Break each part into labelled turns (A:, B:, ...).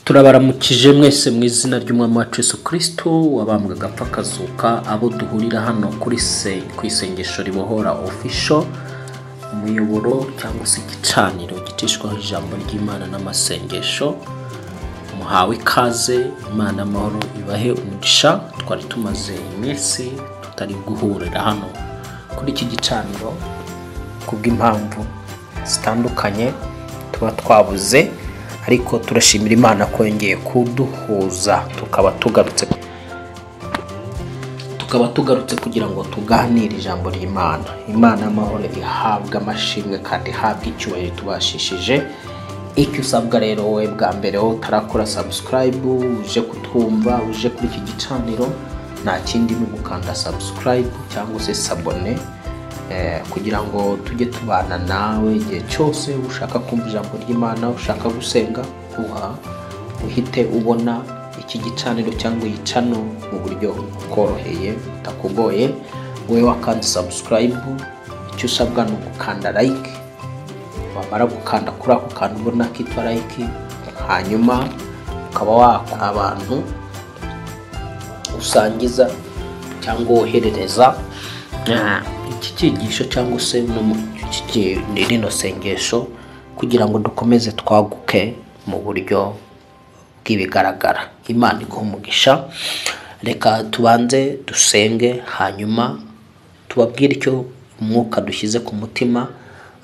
A: Turabaramukije mwese mu izina ry'Umwami wacu Yesu Kristo wabambwe agapfa akazuka, abo duhurira hano kuri se ku isengesho ribohora official, umuyoboro cyangwa se igicaniro gicishwaho ijambo ry'Imana n'amasengesho. Muhawe ikaze, Imana amahoro ibahe umugisha. Twari tumaze iminsi tutari guhurira hano kuri iki gicaniro kubw'impamvu zitandukanye tuba twabuze, ariko turashimira Imana ko yongeye kuduhuza tukaba tugarutse kugira ngo tuganire ijambo ry'Imana. Imana y'amahoro ihabwa amashimwe kandi ihabwa icyubahiro tubashishije. Icyo usabwa rero wowe bwa mbere, wowe utarakora subscribe uje kutwumva, uje kuri iki gicaniro, nta kindi ni ugukanda subscribe cyangwa se s'abonner kugira ngo tujye tubana nawe igihe cyose ushaka kumva ijambo ry'Imana, ushaka gusenga, uha uhite ubona iki gicaniro cyangwa iyi channel mu buryo bukoroheye, butakugoye. Wowe wakanze subscribe, icyo usabwa ni ugukanda like. Wamara gukanda kuri ako kantu ubona kitwa like, hanyuma ukaba waka abantu usangiza cyangwa woherereza iki cyigisho cyangwa se no rino sengesho, kugira ngo dukomeze twaguke mu buryo bw'ibigaragara. Imana iguhe umugisha. Reka tubanze dusenge, hanyuma tubabwire icyo umwuka dushyize ku mutima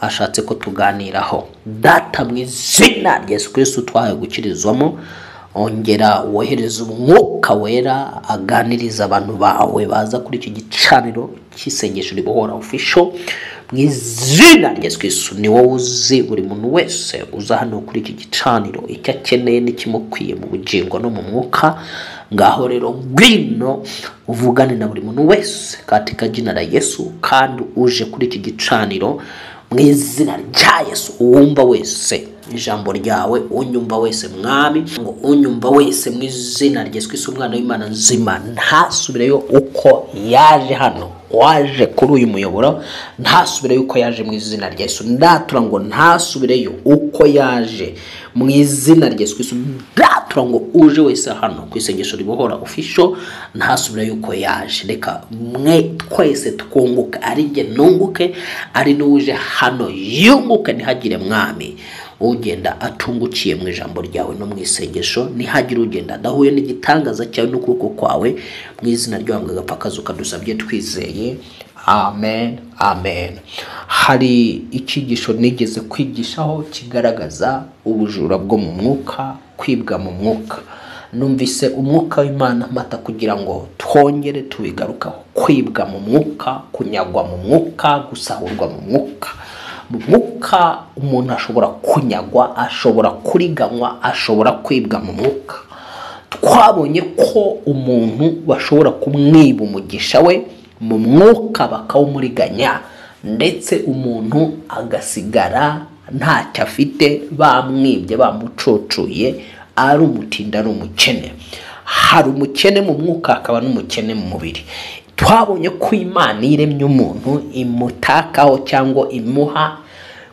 A: ashatse ko tuganiraho. Data, mu izina rya Yesu Kristo twahawe gukirizwamo, ongera wohereza umwuka wera aganiriza abantu bawe baza kuri iki gicaniro cy'isengesho ribohora official. Mu izina rya Yesu Kristo, ni wowe uzi buri muntu wese uza hano kuri iki gicaniro icyo akeneye n'ikimukwiye mu bugingo no mu mwuka. Ngaho rero ngwino uvugane na buri muntu wese katika jina la Yesu. Kandi uje kuri iki gicaniro, mu izina rya Yesu, uwumva wese ijambo ryawe, unyumva wese, Mwami, ngo unyumva wese mu izina rya Yesu Kristo umwana w'Imana nzima, ntasubireyo uko yaje hano. Waje kuri uyu muyoboro ntasubireyo uko yaje mu izina rya Yesu. Ndatura ngo ntasubireyo uko yaje mu izina rya Yesu Kristo. Ndatura ngo uje wese hano ku isengesho ribohora official ntasubireyo uko yaje. Reka mwe twese twunguke, ari njye nunguke, ari n'uje hano yunguke. Ntihagire, Mwami, ugenda atungukiye mu ijambo ryawe no mu isengesho. Ntihagire ugenda adahuye n'igitangaza cyawe n'ukuboko kwawe, mu izina ry'uwambwe agapfa akazuka dusabye twizeye, amen, amen. Hari icyigisho nigeze kwigishaho kigaragaza ubujura bwo mu mwuka, kwibwa mu mwuka. Numvise umwuka w'Imana amata kugira ngo twongere tubigarukaho: kwibwa mu mwuka, kunyagwa mu mwuka, gusahurwa mu mwuka. Mu mwuka umuntu ashobora kunyagwa, ashobora kuriganywa, ashobora kwibwa mu mwuka. Twabonye ko umuntu bashobora kumwiba umugisha we mu mwuka, bakawumuriganya, ndetse umuntu agasigara ntacyo afite, bamwibye, bamucocoye, ari umutindi, ari umukene. Hari umukene mu mwuka, hakaba n'umukene mu mubiri. Twabonye ko Imana iyo iremye umuntu imutakaho cyangwa imuha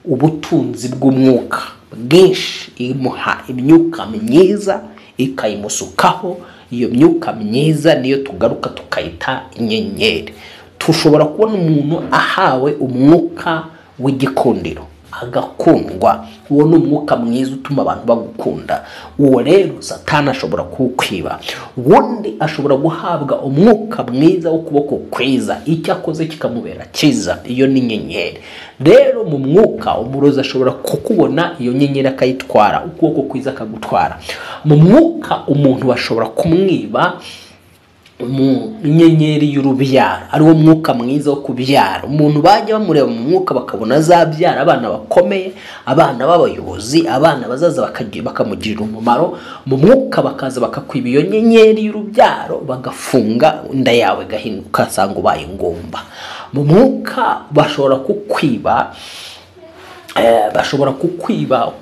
A: ubutunzi bw'umwuka bwinshi, imuha imyuka myiza, ikayimusukaho. Iyo myuka myiza niyo tugaruka tukayita inyenyeri. Tushobora kubona umuntu ahawe umwuka w'igikundiro, agakundwa. Uwo ni umwuka mwiza utuma abantu bagukunda. Uwo rero Satani ashobora kuwukwiba. Ubundi ashobora guhabwa umwuka mwiza w'ukuboko kwiza, icyo akoze kikamubera cyiza. Iyo ni inyenyeri. Rero mu mwuka umurozi ashobora kukubona, iyo nyenyeri akayitwara, ukuboko kwiza akagutwara. Mu mwuka umuntu bashobora kumwiba mu nyenyeri y'urubyaro, ari wo mwuka mwiza wo kubyara. Umuntu bajya bamureba mu mwuka bakabona azabyara abana bakomeye, abana b'abayobozi, abana bazaza bakamugirira umumaro mu mwuka. Bakaza bakakwiba iyo nyenyeri y'urubyaro, bagafunga inda yawe igahinduka, ugasanga ubaye ingumba. Mu mwuka bashobora kukwiba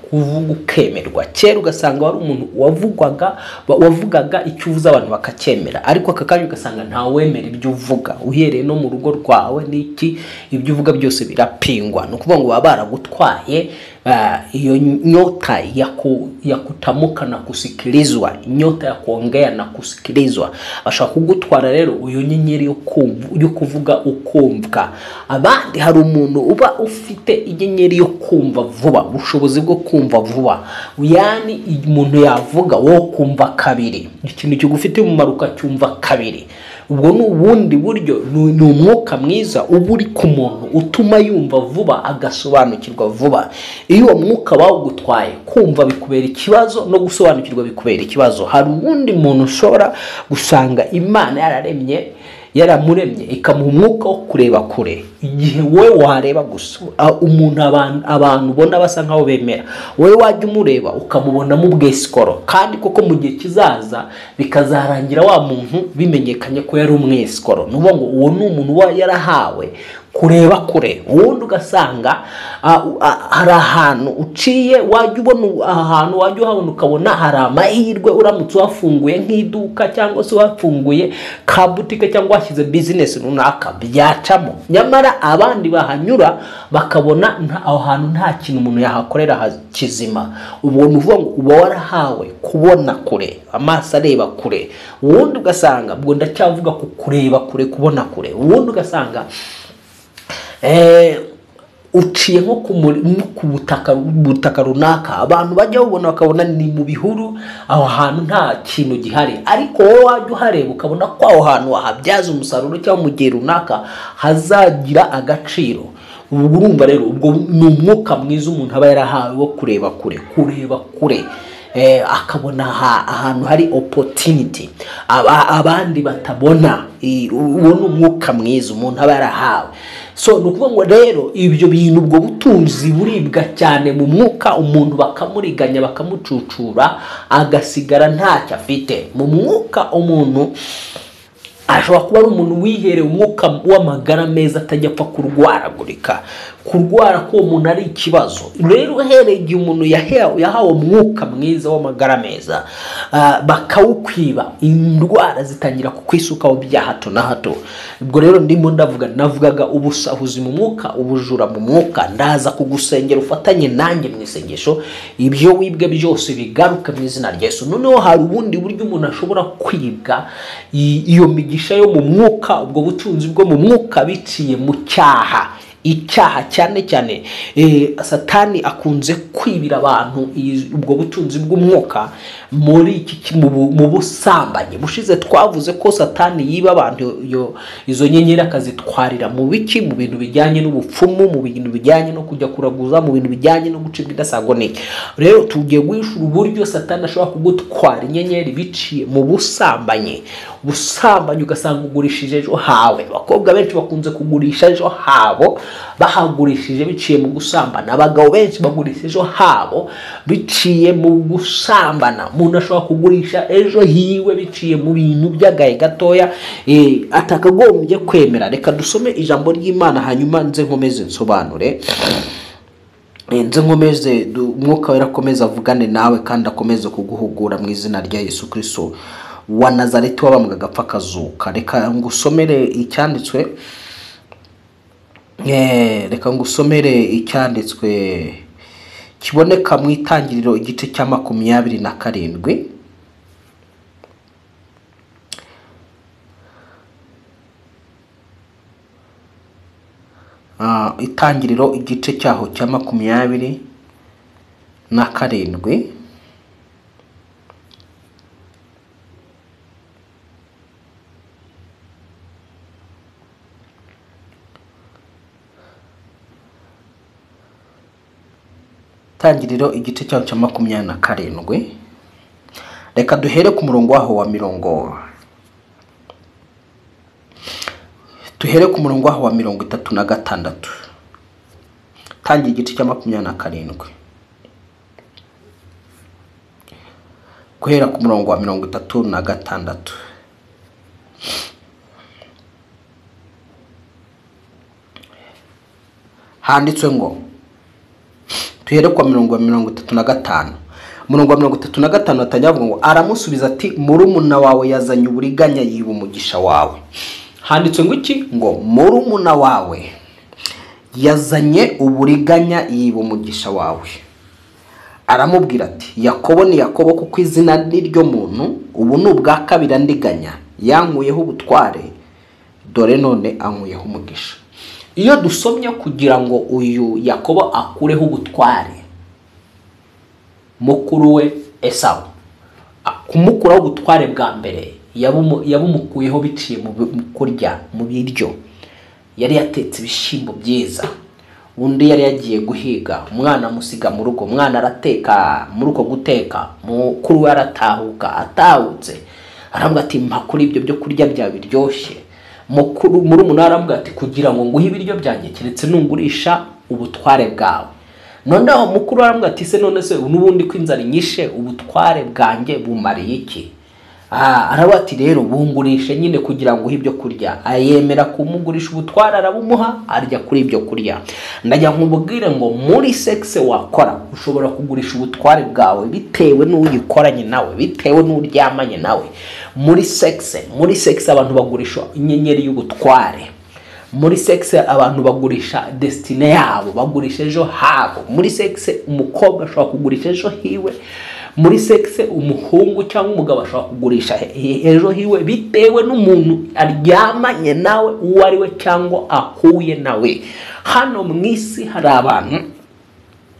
A: kuvuga ukemerwa. Kera ugasanga wari umuntu wavugwaga, wavugaga icyo uvuze abantu bakacyemera, ariko aka kanya ugasanga ntawemera ibyo uvuga, uhereye no mu rugo rwawe n'iki, ibyo uvuga byose birapingwa. Ni ukuvuga ngo baba baragutwaye. Iyo nyota ya kutamuka na kusikilizwa, inyota ya kuongea na kusikilizwa. Bashobora kugutwara rero iyo nyenyeri yo kuvuga ukumvwa. Abandi hari umuntu uba ufite inyenyeri yo kumva vuba, ubushobozi bwo kumva vuba, yani umuntu yavuga wo kumva kabiri, ikintu kigufitiye umumaro ukacyumva kabiri. Ubwo ni ubundi buryo, ni umwuka mwiza uba uri ku muntu utuma yumva vuba agasobanukirwa vuba. Iyo uwo mwuka bawugutwaye, kumva bikubera ikibazo no gusobanukirwa bikubera ikibazo. Hari uwundi muntu ushobora gusanga Imana yaramuremye ikamuha umwuka wo kureba kure. Igihe wowe wareba gusa umuntu, abantu ubona basa nkaho bemera, wowe wajya umureba ukamubonamo ubwesikoro, kandi koko mu gihe kizaza bikazarangira wa muntu bimenyekanye ko yari umwesikoro. Ni ukuvuga ngo uwo ni umuntu uba yarahawe kureba kure. Ubundi ugasanga hari ahantu uciye, wajya ubona ahantu wajya uhabona ukabona hari amahirwe, uramutse wafunguye nk'iduka cyangwa se wafunguye ka butike cyangwa washyize business runaka byacamo, nyamara abandi bahanyura bakabona aho hantu nta kintu umuntu yahakorera kizima. Ubwo ni ukuvuga ngo uba warahawe kubona kure, amaso areba kure. Ubundi ugasanga, ubwo ndacyavuga ku kureba kure, kubona kure. Ubundi ugasanga uciye nko ku butaka runaka, abantu bajya babona bakabona ni mu bihuru, aho hantu nta kintu gihari, ariko wowe wajya uhareba ukabona ko aho hantu wahabyaza umusaruro cyangwa mu gihe runaka hazagira agaciro. Ubwo urumva rero ubwo ni umwuka mwiza umuntu aba yarahawe wo kureba kure, kureba kure, akabona ahantu hari opportunity abandi batabona. Uwo ni umwuka mwiza umuntu aba yarahawe. So ni ukuvuga ngo rero ibyo bintu, ubwo butunzi buribwa cyane mu mwuka, umuntu bakamuriganya bakamucucura agasigara ntacyo afite. Mu mwuka umuntu ashobora kuba ari umuntu wihereye umwuka w'amagara meza, atajya apfa kurwaragurika. Kurwara k'uwo muntu ari ikibazo. Rero uhereye igihe umuntu yahawe umwuka mwiza w'amagara meza, bakawukwiba, indwara zitangira kukwisukaho bya hato na hato. Ubwo rero ndimo ndavuga, navugaga ubusahuzi mu mwuka, ubujura mu mwuka. Ndaza kugusengera ufatanye nanjye mu isengesho, ibyo wibwe byose bigaruke mu izina rya Yesu. Noneho hari ubundi buryo umuntu ashobora kwibwa iyo migisha yo mu mwuka, ubwo butunzi bwo mu mwuka, biciye mu cyaha. Icyaha cyane cyane Satani akunze kwibira abantu ubwo butunzi bw'umwuka muri iki mu busambanyi. Bushize twavuze ko Satani yiba abantu izo nyenyeri akazitwarira mu biki, mu bintu bijyanye n'ubupfumu, mu bintu bijyanye no kujya kuraguza, mu bintu bijyanye no gucibwa indasago n'iki. Rero tugiye guhishura uburyo Satani ashobora kugutwara inyenyeri biciye mu busambanyi. Ubusambanyi ugasanga ugurishije ejo hawe. Abakobwa benshi bakunze kugurisha ejo habo, bahagurishije biciye mu gusambana. Abagabo benshi bagurisha ejo habo biciye mu gusambana. Umuntu ashobora kugurisha ejo hiwe biciye mu bintu by'agahe gatoya atakagombye kwemera. Reka dusome ijambo ry'Imana hanyuma nze nkomeze nsobanure, nze nkomeze umwuka wera akomeze avugane nawe kandi akomeze kuguhugura mu izina rya Yesu Kristo wa Nazareti wabambwe agapfa akazuka. Reka ngusomere icyanditswe, reka ngusomere icyanditswe kiboneka mu Itangiriro igice cya 27. Itangiriro igice cyaho cya 27. Itangiriro igice cyaho cya 27. Reka duhere ku murongo waho wa mirongo, duhere ku murongo waho wa 36. Tangira igice cya 27 guhera ku murongo wa 36. Handitswe ngo, duhere ku mirongo wa 35. Umurongo wa 35 atangira avuga ngo, aramusubiza ati murumuna wawe yazanye uburiganya yiba umugisha wawe. Handitswe ngo iki? Ngo murumuna wawe Yazanye uburiganya yiba umugisha wawe. Aramubwira ati Yakobo ni Yakobo, kuko izina ni ryo muntu, ubu ni ubwa kabiri andiganya, yankuyeho ubutware, dore none ankuyeho umugisha. Iyo dusomye kugira ngo uyu Yakobo akureho ubutware mukuru we Esawu, kumukuraho ubutware bwa mbere yabumukuyeho biciye mu kurya, mu biryo. Yari yatetse ibishyimbo byiza, undi yari yagiye guhiga, umwana amusiga mu rugo, umwana arateka, muri uko guteka mukuru we aratahuka, atahutse aravuga ati mpa kuri ibyo byo kurya byawe biryoshye. Mukuru murumuna aravuga ati kugira ngo nguhe ibiryo byanjye keretse nungurisha ubutware bwawe. Noneho mukuru aravuga ati se none se n'ubundi ko inzara inyishe ubutware bwanjye bumariye iki? Aravuga ati rero bungurishe nyine kugira ngo uhe ibyo kurya. Ayemera kumugurisha ubutware, arabumuha, arya kuri ibyo kurya. Ndajya nkubwire ngo muri sexe wakora ushobora kugurisha ubutware bwawe bitewe n'uyikoranye nawe, bitewe n'uryamanye nawe. Muri sexe abantu bagurisha inyenyeri y'ubutware. Muri sexe abantu bagurisha destiny yabo, bagurisha ejo habo. Muri sexe umukobwa ashobora kugurisha ejo hiwe. Muri sexe umuhungu cyangwa umugabo ashobora kugurisha ejo hiwe bitewe n'umuntu aryamanye nawe uwo ari we cyangwa ahuye nawe. Hano mu isi hari abantu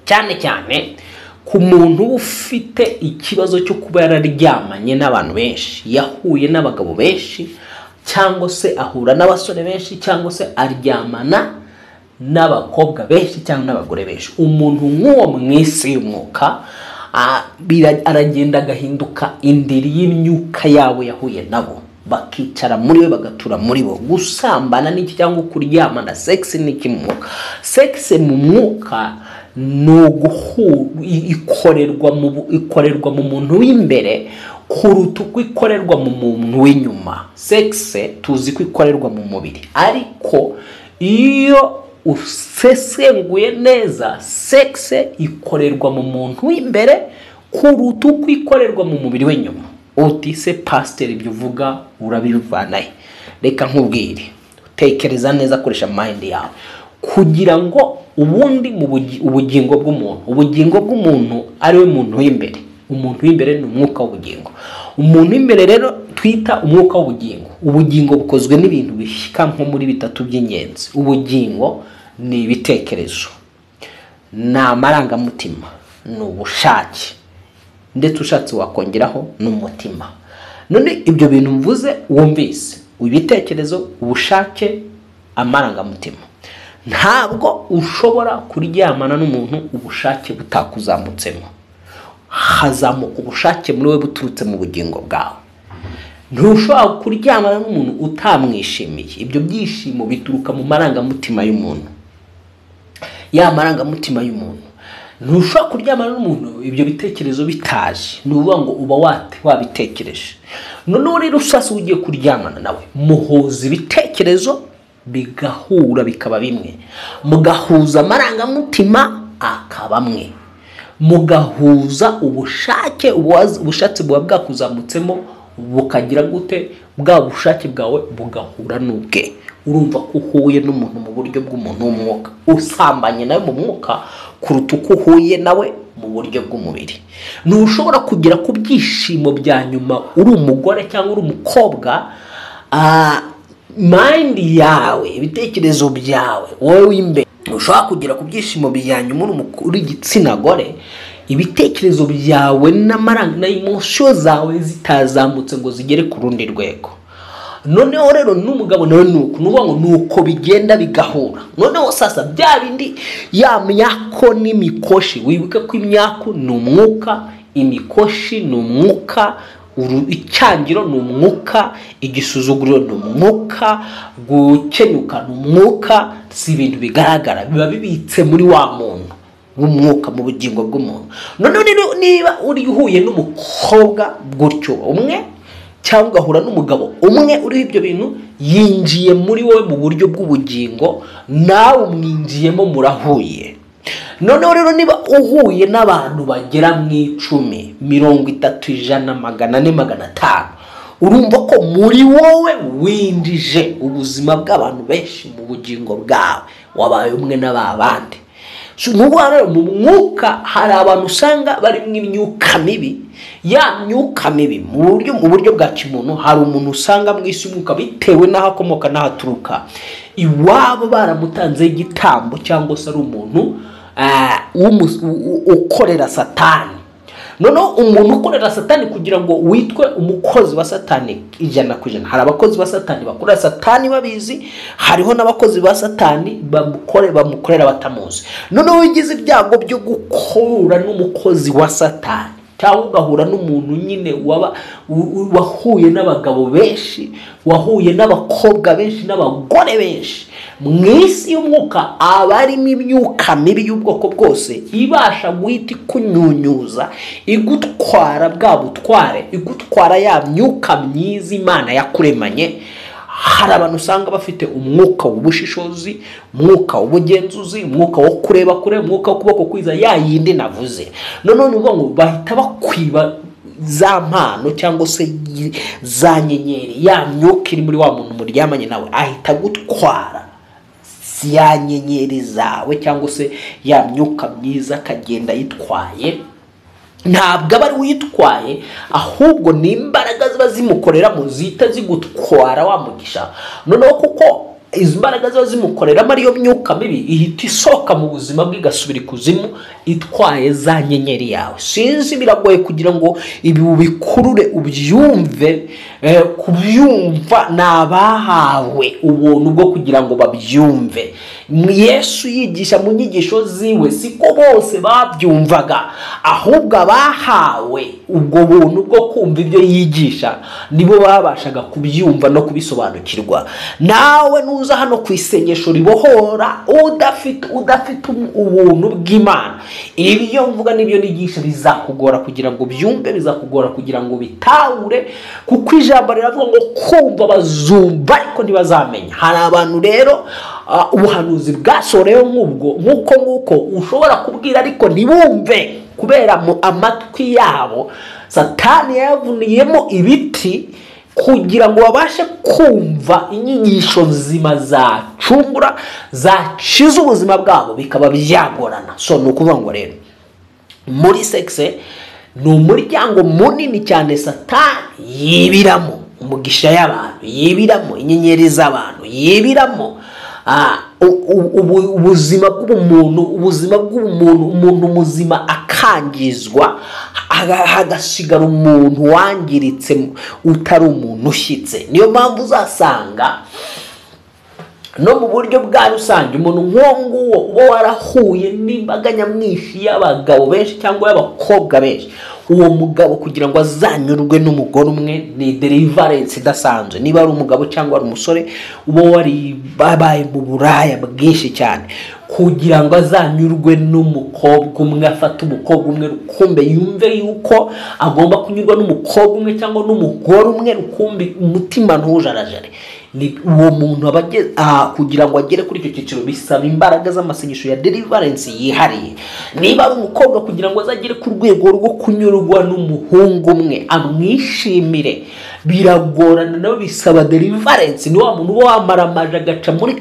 A: cyane cyane ku muntu ufite ikibazo cyo kuba yararyamanye n'abantu benshi, yahuye n'abagabo benshi, cyangwa se ahura n'abasore benshi, cyangwa se aryamana n'abakobwa benshi cyangwa n'abagore benshi. Umuntu nk'uwo mu isi y'umwuka aragenda agahinduka indiri y'imyuka yabo yahuye nabo, bakicara muri we, bagatura muri bo. Gusambana n'iki cyangwa kuryamana, sex n'iki mu mwuka? Sex mu mwuka ni ikorerwa mu muntu w'imbere kuruta uko ikorerwa mu muntu w'inyuma. Sex tuzi ko ikorerwa mu mubiri, ariko iyo usesenguye neza sex ikorerwa mu muntu w'imbere kuruta uko ikorerwa mu mubiri w'inyuma. Uti se pastor ibyo uvuga urabivanahe? Reka nkubwire, tekereza neza, koresha mind yawe kugira ngo ubundi mu ubugingo bw'umuntu, ubugingo bw'umuntu ari we muntu w'imbere. Umuntu w'imbere ni umwuka w'ubugingo. Umuntu w'imbere rero twita umwuka w'ubugingo. Ubugingo bukozwe n'ibintu bishika nko muri bitatu by'ingenzi. Ubugingo ni ibitekerezo, ni amarangamutima, ni ubushake, ndetse ushatse wakongeraho n'umutima. None ibyo bintu mvuze wumvise, ibitekerezo, ubushake, amarangamutima, ntabwo ushobora kuryamana n'umuntu ubushake butakuzamutsemo. Hazamuka ubushake muri we buturutse mu bugingo bwawe. Ntushobora kuryamana n'umuntu utamwishimiye. Ibyo byishimo bituruka mu marangamutima y'umuntu, ya marangamutima y'umuntu. Ntushobora kuryamana n'umuntu ibyo bitekerezo bitaje, ni ukuvuga ngo uba wabitekereje. Noneho rero usasa ugiye kuryamana nawe, muhuza ibitekerezo bigahura bikaba bimwe, mugahuza amarangamutima akaba amwe, mugahuza ubushake, ubushake buba bwakuzamutsemo bukagira gute, bwa bushake bwawe bugahura n'ubwe. Urumva ko uhuye n'umuntu mu buryo bw'umuntu w'umwuka, usambanye nawe mu mwuka kuruta uko uhuye nawe mu buryo bw'umubiri. Ntushobora kugera ku byishimo bya nyuma uri umugore cyangwa uri umukobwa, mind yawe, ibitekerezo byawe, wowe w'imbere. Ushobora kugera ku byishimo bya nyuma uri igitsina gore, ibitekerezo byawe n'amaranga na emotion zawe zitazamutse ngo zigere ku rundi rwego. Noneho rero n'umugabo nawe nuko nuvuga ngo nuko bigenda bigahura. Noneho sasa bya bindi ya myako n'imikoshi, wibuke ko imyako ni umwuka, imikoshi ni umwuka, icyangiro ni umwuka, igisuzuguriro ni umwuka, gukenyuka ni umwuka. Si ibintu bigaragara, biba bibitse muri wa muntu w'umwuka, mu bugingo bw'umuntu. Noneho niba uri uhuye n'umukobwa gutyo umwe cyangwa ugahura n'umugabo umwe uriho ibyo bintu, yinjiye muri wowe mu buryo bw'ubugingo, nawe umwinjiyemo, murahuye. Noneho rero niba uhuye n'abantu bagera mu 10, 30, 100, 400, 500, Urumva ko muri wowe winjije ubuzima bw'abantu benshi mu bugingo bwawe, wabaye umwe n'ababandi. Mu mwuka hari abantu usanga barimo imyuka mibi, ya myuka mibi mu buryo bwa kimuntu. Hari umuntu usanga mu isi umwuka bitewe n'aho akomoka n'aho aturuka, iwabo baramutanzeho igitambo, cyangwa se ari umuntu ukorera Satani. Noneho umuntu ukorera Satani, kugira ngo witwe umukozi wa Satani 100%, hari abakozi ba Satani bakorera Satani babizi, hariho n'abakozi ba Satani bamukorera batamuzi. Noneho ugize ibyago byo guhura n'umukozi wa Satani, cyangwa ugahura n'umuntu nyine wahuye n'abagabo benshi, wahuye n'abakobwa benshi n'abagore benshi, mu isi y'umwuka abarimo imyuka mibi y'ubwoko bwose ibasha guhita ikunyunyuza, igutwara bwa butware, igutwara ya myuka myiza Imana yakuremanye. Hari abantu usanga bafite umwuka w'ubushishozi, umwuka w'ubugenzuzi, umwuka wo kureba kure, umwuka w'ukuboko kwiza, ya yindi navuze. None uvuga ngo bahita bakwiba za mpano cyangwa se za nyenyeri, ya myuka iri muri wa muntu muryamanye nawe, ahita gutwara ya nyenyeri zawe cyangwa se ya myuka myiza, akagenda yitwaye. Ntabwo aba ari uyitwaye, ahubwo ni imbaraga ziba zimukoreramo zihita zigutwara wa mugisha. Noneho kuko izi mbaraga ziba zimukoreramo ariyo myuka mibi, ihita isohoka mu buzima bwe igasubira ikuzimu itwaye za nyenyeri yawe. Sinzi, biragoye kugira ngo ibi ubikurure ubyumve. Kubyumva ni abahawe ubuntu bwo kugira ngo babyumve. Yesu yigisha mu nyigisho ziwe, siko bose babyumvaga, ahubwo abahawe ubwo buntu bwo kumva ibyo yigisha nibo babashaga kubyumva no kubisobanukirwa. Nawe nuza hano ku isengesho ribohora udafite ubuntu bw'Imana, ibyo mvuga n'ibyo nigisha bizakugora kugira ngo byumve, bizakugora kugira ngo bitahure, kuko ijambo riravuga ngo kumva bazumva ariko ntibazamenya. Hari abantu rero ubuhanuzi bwasoreyeho nk'ubwo nk'uko nguko ushobora kubwira ariko ntibumve, kubera mu amatwi yabo Satani yavuniyemo ibiti kugira ngo babashe kumva inyigisho nzima zacungura, zakiza ubuzima bwabo, bikaba byagorana. So ni ukuvuga ngo rero muri sexe ni umuryango munini cyane Satani yibiramo umugisha y'abantu, yibiramo inyenyeri z'abantu, yibiramo ubuzima bw'umuntu, ubuzima bw'umuntu, umuntu muzima akangizwa, hagasigara umuntu wangiritse utari umuntu ushyitse. Niyo mpamvu uzasanga no mu buryo bwa rusange umuntu nk'uwo nguwo uba warahuye n'imbaga nyamwinshi y'abagabo benshi cyangwa y'abakobwa benshi, uwo mugabo kugira ngo azanyurwe n'umugore umwe ni deliverance idasanzwe. Niba ari umugabo cyangwa ari umusore uba wari babaye mu buraya bwinshi cyane, kugira ngo azanyurwe n'umukobwa umwe, afate umukobwa umwe rukumbe, yumve yuko agomba kunyurwa n'umukobwa umwe cyangwa n'umugore umwe rukumbi, umutima ntujarajare. Ni uwo muntu kugira ngo agere kuri icyo cyiciro bisaba imbaraga z'amasengesho ya deliverance yihariye. Niba ari umukobwa, kugira ngo azagere ku rwego rwo kunyurwa n'umuhungu umwe amwishimire, biragorana, nawe bisaba deliverance. Ni wa muntu uba wamaramaje agaca muri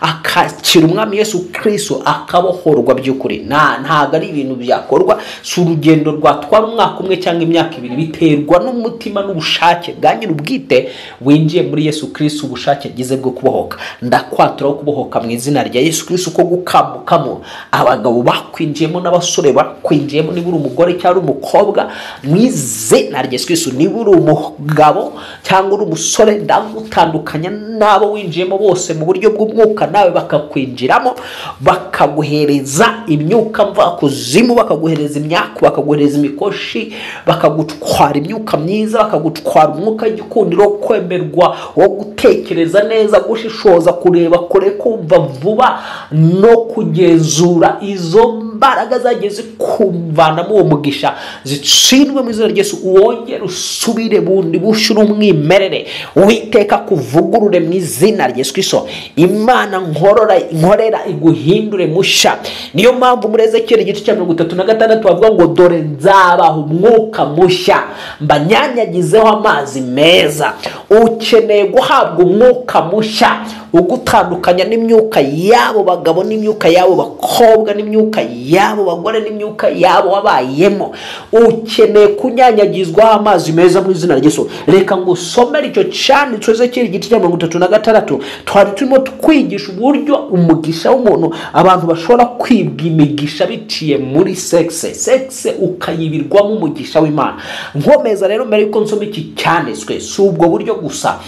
A: akakira umwami Yesu Kristo akabohorwa by'ukuri. Ntabwo ari ibintu byakorwa, si urugendo rwatwara umwaka umwe cyangwa imyaka ibiri, biterwa n'umutima n'ubushake bwa nyir'ubwite winjiye muri Yesu Kristo, ubushake bwize bwo kubohoka. Ndakwatura kubohoka mu izina rya Yesu Kristo, ko gukamukamo abagabo bakwinjiyemo n'abasore bakwinjiyemo, niba uri umugore cyangwa umukobwa, mu izina rya Yesu Kristo. Niba uri umugabo cyangwa uri umusore, ndagutandukanya n'abo winjiyemo bose mu buryo bw'umwuka, nawe bakakwinjiramo, bakaguhereza imyuka mvakuzimu, bakaguhereza imyaku, bakaguhereza imikoshi, bakagutwara imyuka myiza, bakagutwara umwuka w'igikundiro, kwemerwa, wo gutekereza neza, gushishoza, kureba kure, kumva vuba no kugenzura. Izo Imbaraga zagiye zikuvanamo uwo mugisha zitsindwe mu izina rya Yesu, wongere usubire bundi bushye umwimerere. Uwiteka kuvugurure mu izina rya Yesu Kristo. Imana nkorera iguhindure musha. Niyo mpamvu muri Ezekiyeli igice cya 36 bavuga ngo dore nzabaha umwuka mushya, mbanyanyagizeho amazi meza. Ukeneye guhabwa umwuka mushya ugutandukanya n'imyuka yabo bagabo, n'imyuka yabo bakobwa, n'imyuka yabo bagore, n'imyuka yabo wabayemo. Ukeneye kunyanyagizwaho amazi meza mu izina rya Yesu. Reka ngo usomere icyo cyanditswe Ezekiyeli igice cya 36. Twari turimo twigisha uburyo umugisha w'umuntu, abantu bashobora kwibwa imigisha biciye muri sexe, sexe ukayibirwamo umugisha w'Imana. Nkomeza rero mbere yuko nsoma iki cyanditswe, si ubwo buryo gusa.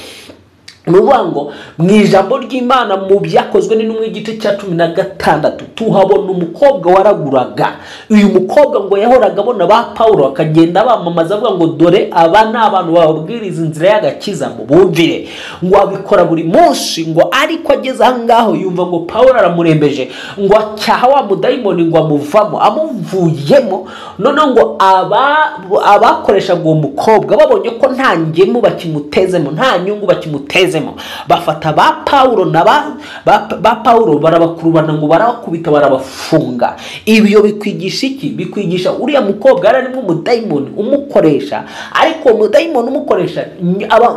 A: Ni ukuvuga ngo mu ijambo ry'Imana mu byakozwe n'intumwa igice cya 16 tuhabona umukobwa waraguraga. Uyu mukobwa ngo yahoraga abona ba Paulo akagenda bamamaza avuga ngo dore aba ni abantu bababwiriza inzira y'agakiza, mubumvire. Ngo abikora buri munsi, ngo ariko ageze aho ngaho yumva ngo Paulo aramurembeje, ngo acyaha wa mudayimoni ngo amuvamo, amuvuyemo. Noneho ngo abakoreshaga uwo mukobwa babonye ko nta ngemu bakimutezemo, nta nyungu bakimutezemo, bafata ba Paulo na ba Paulo barabakurubana ngo barabakubita barabafunga. Ibyo bikwigisha iki? Bikwigisha uriya mukobwa yari arimo umudayimoni umukoresha, ariko umudayimoni umukoresha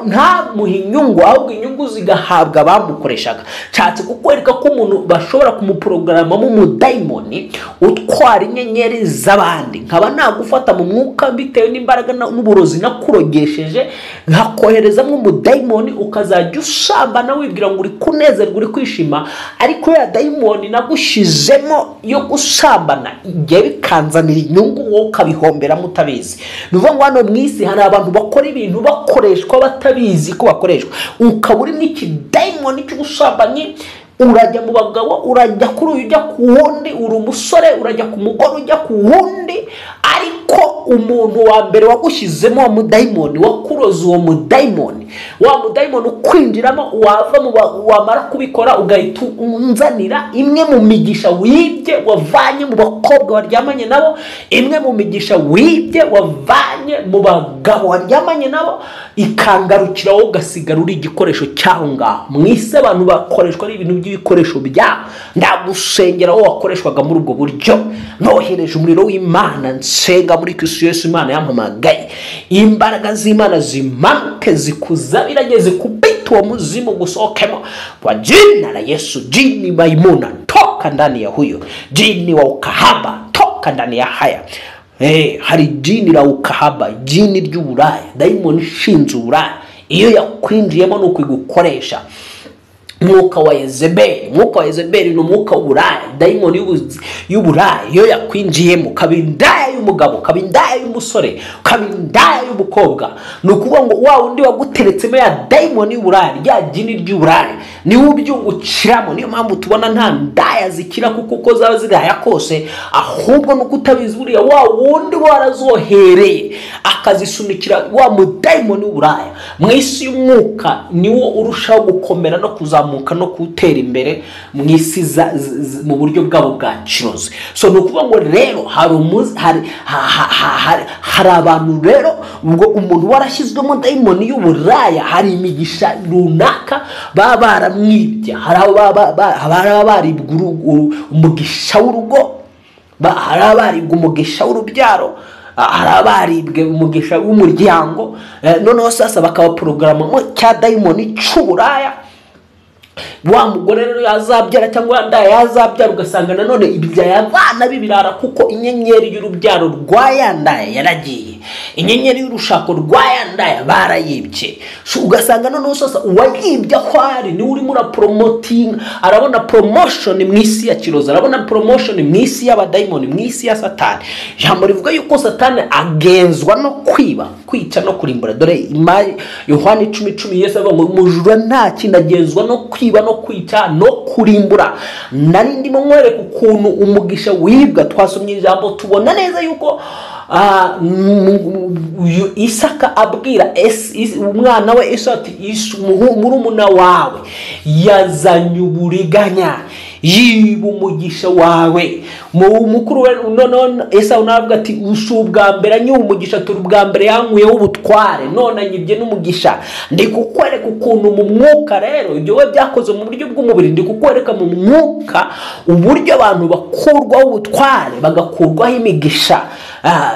A: ntamuhe inyungu, ahubwo inyungu zigahabwa abamukoreshaga. Nshatse kukwereka ko umuntu bashobora kumuprogaramamo umudayimoni utwara inyenyeri z'abandi, nkaba nagufata mu mwuka bitewe n'imbaraga n'uburozi nakurogesheje, nkakoherezamo umudayimoni ukazajya usambana wibwira ngo uri kunezerwa, uri kwishima, ariko ya dayimoni nagushizemo yo gusambana igihe bikanzanira inyungu, wowe ukabihomberamo utabizi. Ni ukuvuga ngo hano mu isi hari abantu bakora ibintu bakoreshwa batabizi ko bakoreshwa. Ukaba uri n'ikidayimoni cy'ubusambanyi, urajya mu bagabo, urajya kuri uyu ujya ku wundi, uri umusore urajya ku mugore ujya ku wundi, ariko umuntu wa mbere wagushyizemo wa mudayimoni, wakuroza uwo mudayimoni, wa mudayimoni ukwinjiramo, wava wamara kubikora ugahita unzanira imwe mu migisha wibye wavanye mu bakobwa waryamanye nabo, imwe mu migisha wibye wavanye mu bagabo waryamanye nabo, ikangarukira wowe ugasigara uri igikoresho cyaho ngaho. Mu isi abantu bakoreshwa ari ibintu by'ibikoresho byabo. Ndagusengera wowe wakoreshwaga muri ubwo buryo, nohereje umuriro w'Imana, nsenga muri Kristo Yesu, Imana yampamagaye, imbaraga z'Imana zimanuke zikuzabiranye, zikubita uwo muzimu gusohokemo kwa jina la Yesu. Jini maimuna toka ndani ya huyo, jini wa ukahaba toka ndani ya haya. Hari jini la ukahaba, jini ry'uburaya, dayimoni ishinze uburaya, iyo yakwinjiyemo ni ukwigukoresha. Mwuka wa Yezebeli, mwuka wa Yezebeli ni umwuka w'uburaya, dayimoni y'uburaya, iyo yakwinjiyemo ukaba indaya y'umugabo, ukaba indaya y'umusore, ukaba indaya y'umukobwa. Ni ukuvuga ngo wa wundi waguteretsemo ya dayimoni y'uburaya, rya jini ry'uburaya, niwe ubyungukiramo. Niyo mpamvu tubona nta ndaya zikira kuko uko zaba ziraya kose, ahubwo nuko utabizi buriya wa wundi warazohereye akazisunikira wa mudayimoni w'uburaya. Mu isi y'umwuka niwo urushaho gukomera no kuzamuka no gutera imbere mu isi mu buryo bwabo bwa kirozi. So ni ukuvuga ngo rero hari abantu rero ubwo umuntu warashyizwemo dayimoni y'uburaya, hari imigisha runaka baba baramwibye, hari abaribwa umugisha w'urugo, hari abaribwa umugisha w'urubyaro, hari abaribwe umugisha w'umuryango. Noneho sasa bakabaporogramamo cya dayimoni cy'uburaya. Wa mugore rero yazabyara cyangwa ndaya yazabyara, ugasanga nanone ibya abana bibirara, kuko inyenyeri y'urubyaro rwa yandaya yaragiye, inyenyeri y'urushako rwa yandaya barayibye. So ugasanga noneho sasa uwayibye aho ari niwe urimo urapromoting, arabona promotion mu isi ya kiroza, arabona promotion mu isi y'abadayimoni, mu isi ya Satani. Ijambo rivuga yuko Satani agenzwa no kwiba, kwica no kurimbura. Dore Yohana 10:10 Yesu avuga ngo umujura nta kindi agenzwa no kwiba no kwica no kurimbura. Nari ndimo nkwereka ukuntu umugisha wibwa. Twasomye ijambo tubona neza yuko Isaka abwira umwana we Esau ati murumuna wawe yazanye uburiganya. Yiba umugisha wawe. Mukuru we none Esawu navuga ati usu ubwa mbere anyiba umugisha, turi ubwa mbere yankuyeho ubutware, none anyibye n'umugisha. Ndi kukwereka ukuntu mu mwuka rero ibyo we byakoze mu buryo bw'umubiri, ndi kukwereka mu mwuka uburyo abantu bakurwaho ubutware, bagakurwaho imigisha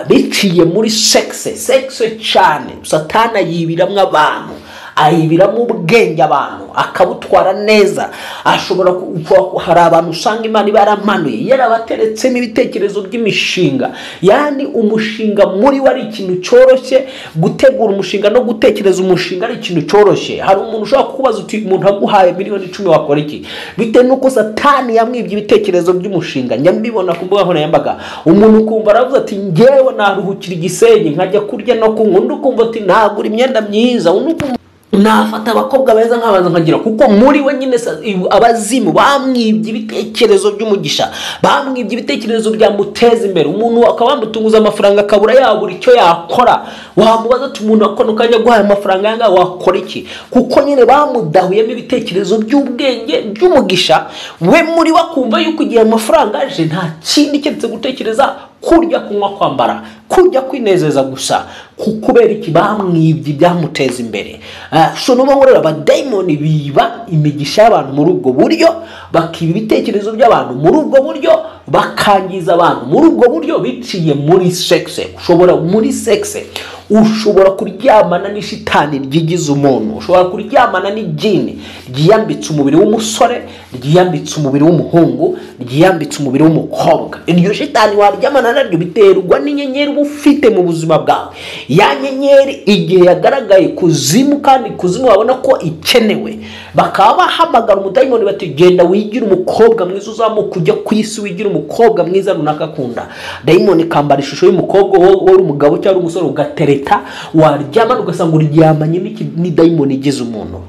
A: biciye muri sexe. Sexe cyane Satana yibiramwo abantu, ayibiramo ubwenge abantu, akabutwara neza. Ashobora hari abantu usanga Imana iba yaramanuye yarabateretsemo ibitekerezo by'imishinga, yani umushinga muri we ari ikintu cyoroshye, gutegura umushinga no gutekereza umushinga ari ikintu cyoroshye. Hari umuntu ushobora kukubaza uti umuntu aguhaye 10,000,000 wakora iki? Bitewe nuko Satani yamwibye ibitekerezo by'umushinga. Njya mbibona ku mbuga nkoranyambaga, umuntu ukumva aravuze ati ngewe naruhukira Igisenyi nkajya kurya no kunywa, undi ukumva ati nagura imyenda myiza, undi ukumva nafata abakobwa beza nkabanza nkagira, kuko muri we nyine abazimu bamwibye ibitekerezo by'umugisha, bamwibye ibitekerezo byamuteza imbere. Umuntu akaba yamutunguza amafaranga akabura yabura icyo yakora, wamubaza ati umuntu akona ukajya guhaye amafaranga yanga wakora iki? Kuko nyine bamudahuyemo ibitekerezo by'ubwenge by'umugisha, we muri we akumva yuko igihe amafaranga aje nta kindi keretse gutekereza kurya, kunywa, kwambara, kurya, kwinezeza gusa. Kubera iki? Bamwibye ibyamuteza imbere. So nuba nkorera abadayimoni biba imigisha y'abantu muri ubwo buryo, bakiba ibitekerezo by'abantu muri ubwo buryo, bakangiza abantu muri ubwo buryo biciye muri sexe. Ushobora muri sexe ushobora kuryamana n'ishitani ryigize umuntu, ushobora kuryamana n'ijini ryiyambitse umubiri w'umusore, ryiyambitse umubiri w'umuhungu, ryiyambitse umubiri w'umukobwa. Iryo shitani waryamana naryo biterwa n'inyenyeri uba ufite mu buzima bwawe. Ya nyenyeri igihe yagaragaye kuzimu, kandi kuzimu babona ko ikenewe, bakaba bahamagara umudayimoni bati genda wigire umukobwa mwiza, uzamuka ujya ku isi wigire umukobwa mwiza runaka akunda. Dayimoni ikambara ishusho y'umukobwa, wowe uri umugabo cyangwa umusore, ugatereta, waryamana ugasanga uryamanye n'idayimoni igize umuntu,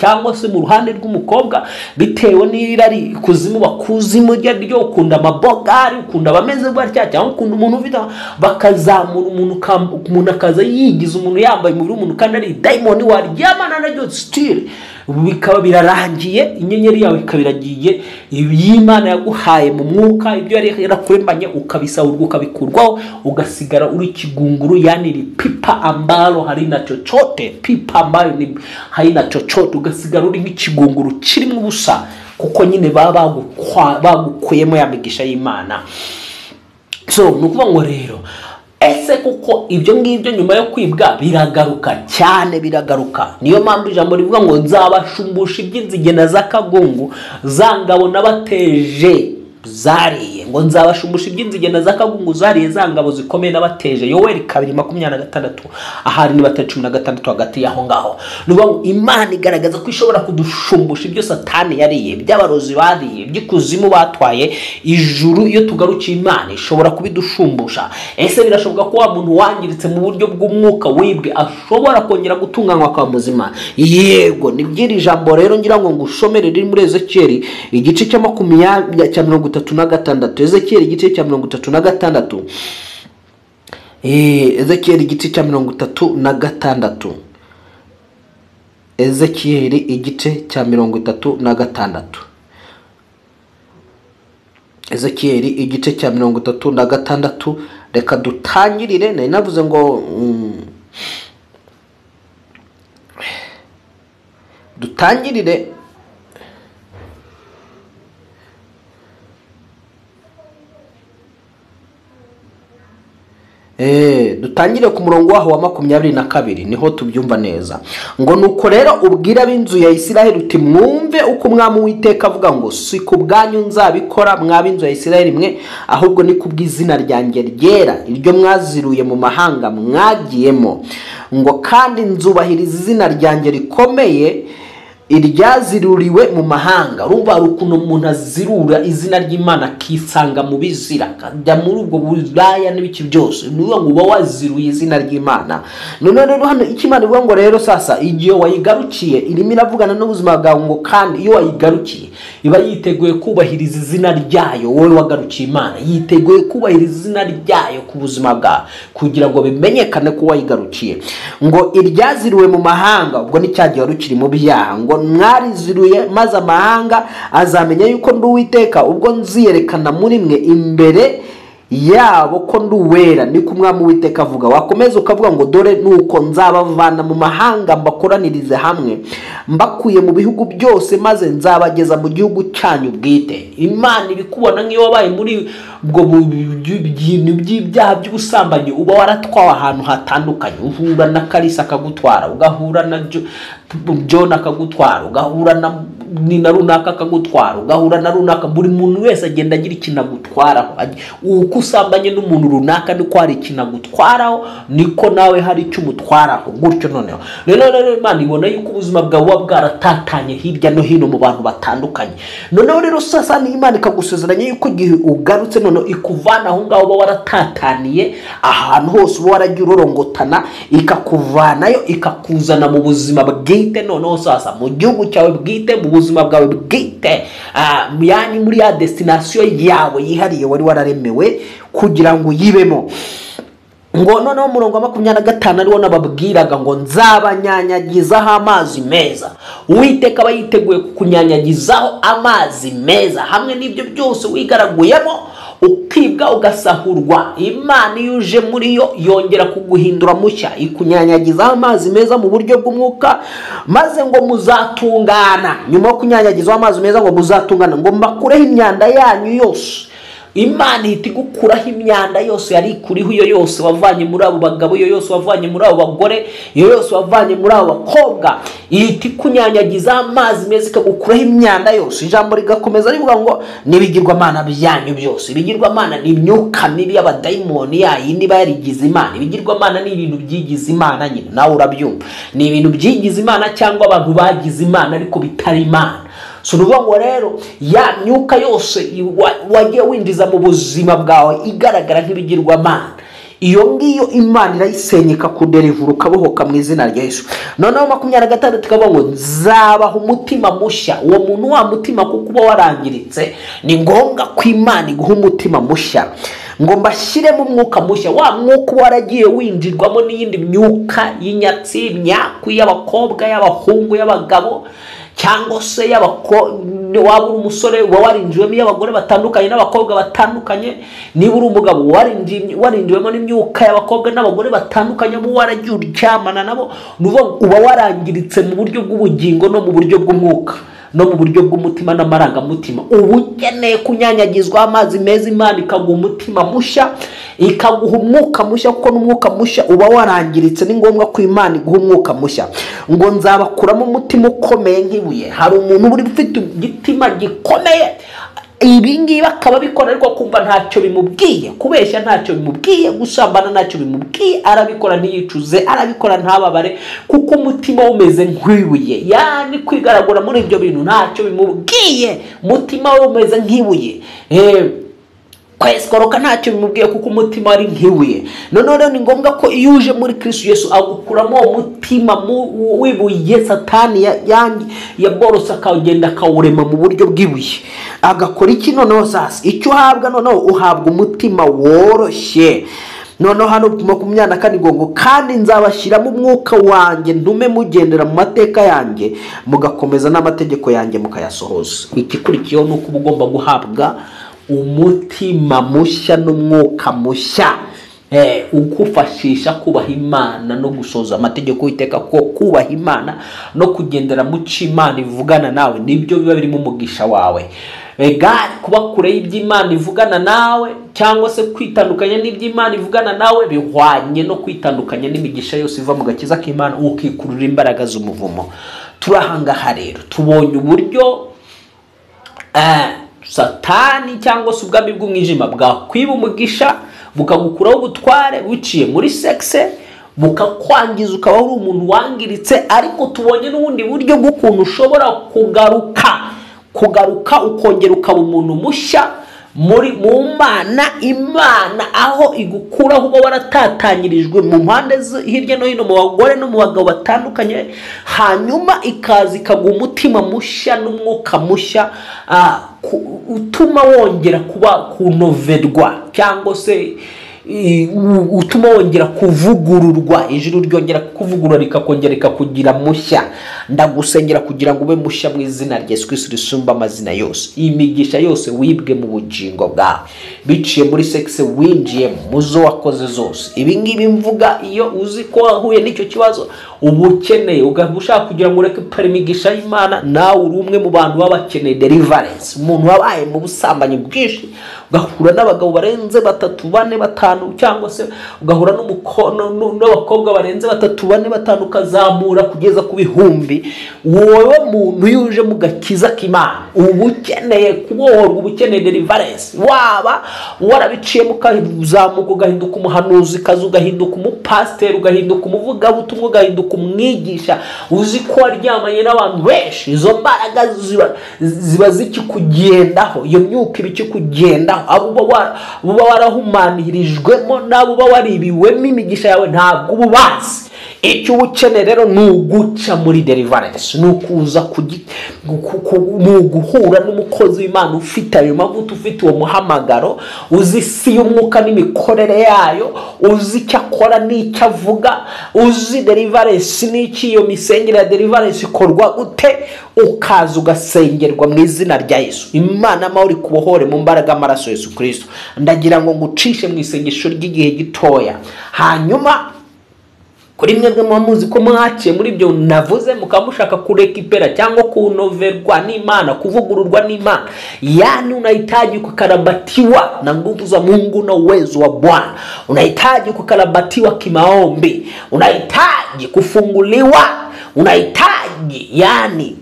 A: cyangwa se mu ruhande rw'umukobwa bitewe n'irari kuzimu bakuzimu ryo ukunda amabogari, ukunda abameze batya, cyangwa ukunda umuntu ufite, bakazamura umuntu akaza yigize umuntu yambaye umubiri w'umuntu kandi ari dayimoni, waryamana naryo still bikaba birarangiye, inyenyeri yawe ikaba iragiye, y'Imana yaguhaye mu mwuka ibyo yari yarakuremanye ukabisahurwa, ukabikurwaho, ugasigara uri kigunguru, yani pipa ambalo halina chochote, pipa ambayo ni haina chochote, ugasigara uri nk'ikigunguru kirimo ubusa, kuko nyine baba bagukuyemo ya migisha y'Imana. So nukuvuga ngo rero ese kuko ibyo ngibyo nyuma yo kwibwa biragaruka cyane, biragaruka. Niyo mpamvu ijambo rivuga ngo nzabashumbusha iby'inzige na z'akagungu, za ngabo nabateje zariye, ngo nzabashumbusha iby'inzige na z'akagungu zariye, za ngabo zikomeye nabateje. Yoweri 2:26, ahari ni 3:16 hagati yaho ngaho. Nuvuga ngo Imana igaragaza ko ishobora kudushumbusha ibyo Satani yariye, by'abarozi bariye, by'ikuzimu batwaye. Ijuru iyo tugarukiye Imana ishobora kubidushumbusha. Ese birashoboka ko wa muntu wangiritse mu buryo bw'umwuka wibwe ashobora kongera gutunganywa kwa muzima? Yego. Ni by'iri jambo rero ngira ngo ngushomere riri muri Ezekiel igice cya 36. Ezekiel igice cya 36. Ezekiel igice cya 36. Ezekiel igice cya 36. Ezekiel igice cya 36. Reka dutangirire, nari navuze ngo dutangirire dutangire ku murongo waho wa 22, niho tubyumva neza. Ngo nuko rero ubwira ab'inzu ya Isiraheli uti mwumve uko umwami Uwiteka avuga ngo si ku bwanyu nzabikora mw'ab'inzu ya Isiraheli mwe, ahubwo ni kubw'izina ryanjye ryera iryo mwaziruye mu mahanga mwagiyemo, ngo kandi nzubahiriza izina ryanjye rikomeye iryaziruriwe mu mahanga. Urumva hari ukuntu umuntu azirura izina ry'Imana akisanga mu bizira, akajya muri ubwo buraya n'ibiki byose, ni ukuvuga ngo uba waziruye izina ry'Imana. None rero hano icyo Imana ivuga ngo rero sasa igihe wayigarukiye irimo iravugana n'ubuzima bwawe, ngo kandi iyo wayigarukiye Iba yiteguye kubahiriza izina ryayo. Wowe wagarukiye Imana, yiteguye kubahiriza izina ryayo ku buzima bwawe kugira ngo bimenyekane ko wayigarukiye. Ngo iryaziriwe mu mahanga, ubwo ni cya gihe wari ukiri mu byaha, ngo mwariziruye maze amahanga azamenya yuko ndi Uwiteka, ubwo nziyerekana muri mwe imbere yabo ko ndi uwera, niko Umwami Uwiteka avuga. Wakomeza ukavuga ngo dore nuko nzabavana mu mahanga mbakoranirize hamwe, mbakuye mu bihugu byose, maze nzabageza mu gihugu cyanyu bwite. Imana ibikubona nk'iyo wabaye muri ubwo bintu by'ibyaha by'ubusambanyi, uba waratwawe ahantu hatandukanye. Uhura na Kalisa akagutwara, ugahura na John akagutwara, ugahura na nina runaka akagutwara, ugahura na runaka. Buri muntu wese agenda agira ikintu agutwaraho. Uko usambanye n'umuntu runaka niko hari ikintu agutwaraho, niko nawe hari icyo umutwaraho gutyo. Noneho rero Imana ibona yuko ubuzima bwawe buba bwaratatanye hirya no hino mu bantu batandukanye. Noneho rero sasa ni Imana ikagusezeranya yuko igihe ugarutse noneho ikuvana aho ngaho uba waratataniye ahantu hose uba waragiye urorongotana, ikakuvanayo ikakuzana mu buzima bwite. Noneho sasa mu gihugu cyawe bwite, mu buzima bwawe bwite, yani muri ya destination yawe yihariye wari wararemewe kugira ngo uyibemo. Ngo noneho umurongo wa 25 ariwo nababwiraga ngo nzabanyanyagizaho amazi meza. Uwiteka aba yiteguye kukunyanyagizaho amazi meza hamwe n'ibyo byose wigaraguyemo, ukibwa ugasahurwa. Imana iyo uje muri yo yongera kuguhindura mushya, ikunyanyagizaho amazi meza mu buryo bw'umwuka, maze ngo muzatungana. Nyuma yo kunyanyagizaho amazi meza ngo muzatungana, ngo mbakureho imyanda yanyu yose. Imana ihita igukuraho imyanda yose yari ikuriho, iyo yose wavanye muri abo bagabo, iyo yose wavanye muri abo bagore, iyo yose wavanye muri abo bakobwa, ihita ikunyanyagiza amazi meza ikagukuraho imyanda yose. Ijambo rigakomeza rivuga ngo n'ibigirwamana byanyu byose. Ibigirwamana ni imyuka mibi y'abadayimoni yayindi iba yarigize Imana. Ibigirwamana ni ibintu byigize Imana nyine, nawe urabyumva, ni ibintu byigize Imana cyangwa abantu bagize Imana ariko bitari Imana. So nuvuga ngo rero ya myuka yose wagiye winjiza mu buzima bwawe igaragara nk'ibigirwamana, iyo ngiyo Imana irayisenyeka kuderivura ukabohoka mu izina rya Yesu. Noneho 26 ikavuga ngo nzabaha umutima mushya. Uwo muntu wa mutima kuko uba warangiritse, ni ngombwa ko Imana iguha umutima mushya, ngo mbashyiremo umwuka mushya. Wa mwuka waragiye winjirwamo n'iyindi myuka y'inyatsi, imyaku y'abakobwa, y'abahungu, y'abagabo, cyangwa se waba uri umusore uba warinjiwemo y'abagore batandukanye n'abakobwa batandukanye. Niba uri umugabo warinjiwemo n'imyuka y'abakobwa n'abagore batandukanye, uba waragiye uryamana nabo, uba warangiritse mu buryo bw'ubugingo no mu buryo bw'umwuka no mu buryo bw'umutima n'amarangamutima. Uba ukeneye kunyanyagizwa amazi meza, Imana ikaguha umutima mushya, ikaguha umwuka mushya, kuko n'umwuka mushya uba warangiritse. Ni ngombwa ko Imana iguha umwuka mushya. Ngo nzabakuramo umutima ukomeye nk'ibuye. Hari umuntu uri ufite igitima gikomeye, ibi ngibi akaba bikora ariko kumva ntacyo bimubwiye, kubeshya ntacyo bimubwiye, gusambana ntacyo bimubwiye, arabikora ntiyicuze, arabikora ntababare, kuko umutima umeze nk'ibuye. Yani kwigaragura muri ibyo bintu ntacyo bimubwiye, umutima we umeze nk'ibuye. Kwesikoroka ntacyo bimubwiye kuko umutima ari nk'ibuye. Noneho rero ni ngombwa ko iyo uje muri Kristo Yesu agukuramo uwo mutima w'ibuye Satani yaborose, akagenda akawurema mu buryo bw'ibuye. Agakora iki noneho sasa? Icyo uhabwa noneho, uhabwa umutima woroshye. Noneho hano 24 ngo kandi nzabashyiramo umwuka wanjye, ntume mugendera mu mateka yanjye, mugakomeza n'amategeko yanjye mukayasohoza. Igikurikiyeho ni uko uba ugomba guhabwa umutima mushya n'umwuka mushya, ugufashisha kubaha Imana no gusoza amategeko y'Uwiteka. Ko kubaha Imana no kugendera mu cyo Imana ivugana nawe nibyo biba birimo umugisha wawe. Kuba kure y'iby'Imana ivugana nawe cyangwa se kwitandukanya n'iby'Imana ivugana nawe bihwanye no kwitandukanya n'imigisha yose iva mu gakiza k'Imana, ukikurura imbaraga z'umuvumo. Turahangaha rero tubonye uburyo Satani cyangwa se ubwami bw'umwijima bwakwiba umugisha, bukagukuraho ubutware buciye muri sexe, bukakwangiza ukaba uri umuntu wangiritse. Ariko tubonye n'ubundi buryo bw'ukuntu ushobora kugaruka ukongera ukaba umuntu mushya Muri mu Mana, Imana aho igukuraho uba waratatanyirijwe mu mpande hirya no hino, mu bagore no mu bagabo batandukanye, hanyuma ikaza ikaguha umutima mushya n'umwuka mushya, utuma wongera kuba kunoverwa, cyangwa se utuma wongera kuvugururwa, ijuru ryongera kukuvugurura rikakongera rikakugira mushya. Ndagusengera kugira ngo ube mushya mu izina rya Yesu Kristo risumba amazina yose. Imigisha yose wibwe mu bugingo bwawe biciye muri sexe winjiyemo, muzo wakoze zose, ibi ngibi mvuga, iyo uzi ko wahuye n'icyo kibazo, uba ukeneye, ugahita ushaka kugira ngo ureke imigisha y'Imana, nawe uri umwe mu bantu baba bakeneye deliverance. Umuntu wabaye mu busambanyi bwinshi, ugahura n'abagabo barenze 3, 4, 5, cyangwa se ugahura n'abakobwa barenze 3, 4, 5, ukazamura kugeza ku bihumbi, wowe muntu yuje mu gakiza k'Imana uba ukeneye kubohorwa, uba ukeneye deliverance. Waba warabiciyemo ukazamuka ugahinduka umuhanuzi kazi, ugahinduka umupasiteri, ugahinduka umuvugabutumwa, ugahinduka umwigisha, uzi ko waryamanye n'abantu benshi, izo mbaraga ziba zikikugendaho, iyo myuka iba ikikugendaho, abo uba warahumanirijwemo n'abo uba waribiwemo imigisha yawe ntabwo uba ubazi. Icyo uba ukeneye rero ni uguca muri deliverance, ni ukuza ni uguhura n'umukozi w'Imana ufite ayo mavuta, ufite uwo muhamagaro, uzi isi y'umwuka n'imikorere yayo, uzi icyo akora n'icyo avuga, uzi deliverance n'iki iyo misengere ya deliverance ikorwa gute, ukaza ugasengerwa mu izina rya Yesu. Imana amahoro ikubohore mu mbaraga y'amaraso Yesu Kristo. Ndagira ngo ngucishe mu isengesho ry'igihe gitoya, hanyuma kuri mwebwe muba muzi ko mwaciye muri ibyo navuze, mukaba mushaka kurekipera cyangwa kunoverwa n'Imana, kuvugururwa n'Imana, yani unahitaji kukarabatiwa na nguvu za Mungu na uwezo wa Bwana, unahitaji kukarabatiwa kimaombi, unahitaji kufunguliwa, unahitaji yani